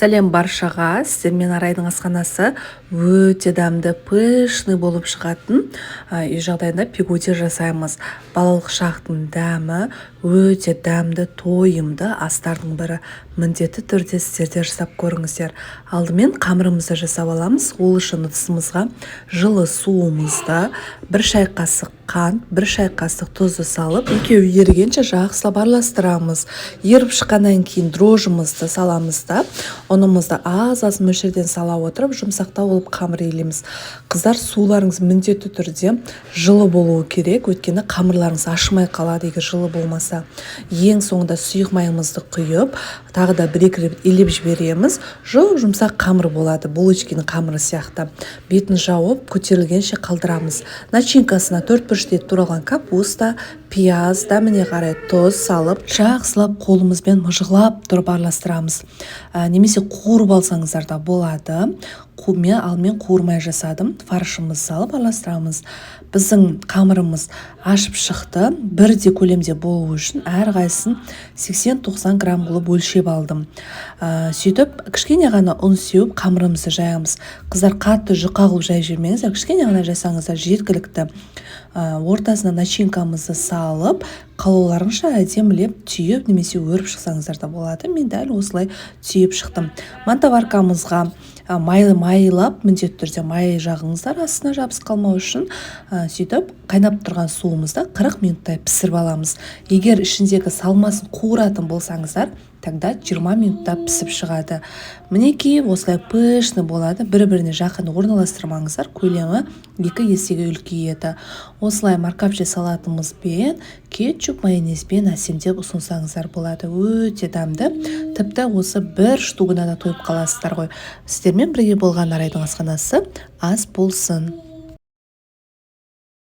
Сәлем баршаға! Сіздермен Арайдың асханасы. Өте дәмді, пышный болып шығатын үй жағдайында пигоди жасаймыз. Балалық шақтың дәмі, өте дәмді, тойымды астардың бірі. Міндетті түрде сіздер де жасап көріңіздер. Алдымен қамырымызды жасап аламыз. Ол үшін ыдысымызға жылы суымызды, 1 шай қасық қант, 1 шай қасық тұзды салып, екеуі ерігенше жақсылап араластырамыз. Еріп шыққаннан кейін дрожжымызды саламыз да, ұнымызды аз-аз мөлшерден сала отырып, жұмсақтау болып қамыр илейміз. Қыздар, суларыңыз міндетті түрде жылы болуы керек, өйткені қамырларыңыз ашымай қалады, егер жылы болмаса. Ең соңында сұйық майымызды құйып, тағы да 1-2 рет илеп жібереміз. Жұп-жұмсақ қамыр болады, булочкинің қамыры сияқты. Бетін жауып, көтерілгенше қалдырамыз. Начинкасына 4 бұрышты етіп туралған капуста, пияз, дәміне қарай тұз салып, жақсылап қолымызбен мыжғылап тұрып араластырамыз. Немесе қуырып алсаңыздар да болады. Мен алдымен қуырмай жасадым. Фаршымызды салып араластырамыз. Біздің қамырымыз ашып шықты. Бірдей көлемде болу үшін әрқайсысын 80-90 грамм қылып өлшеп алдым. Сөйтіп кішкене ғана ұн сеуіп қамырымызды жаямыз. Қыздар, қатты жұқа қылып жайып жібермеңіздер, кішкене ғана жайсаңыздар жеткілікті. Ортасына начинкамызды салып, қалауларыңызша әдемілеп түйіп немесе өріп шықсаңыздар да болады. Мен дәл осылай түйіп шықтым. Мантоваркамызға майлап, міндетті түрде май жағыңыздар астына жабысып қалмау үшін. Сөйтіп қайнап тұрған суымызды 40 минуттай пісіріп аламыз. Егер ішіндегі салмасын қуыратын болсаңыздар, тогда 20 минутта пісіп шығады. Мінекей, осылай пышный болады. Бір-біріне жақын орналастырмаңыздар, көлемі 2 есеге үлкейеді. Осылай морковча салатымызбен, кетчуп, майонезбен әсемдеп ұсынсаңыздар болады. Өте дәмді. Тіпті осы бір штугына да тойып қаласыздар ғой. Сіздермен бірге болған Арайдың асханасы. Ас болсын.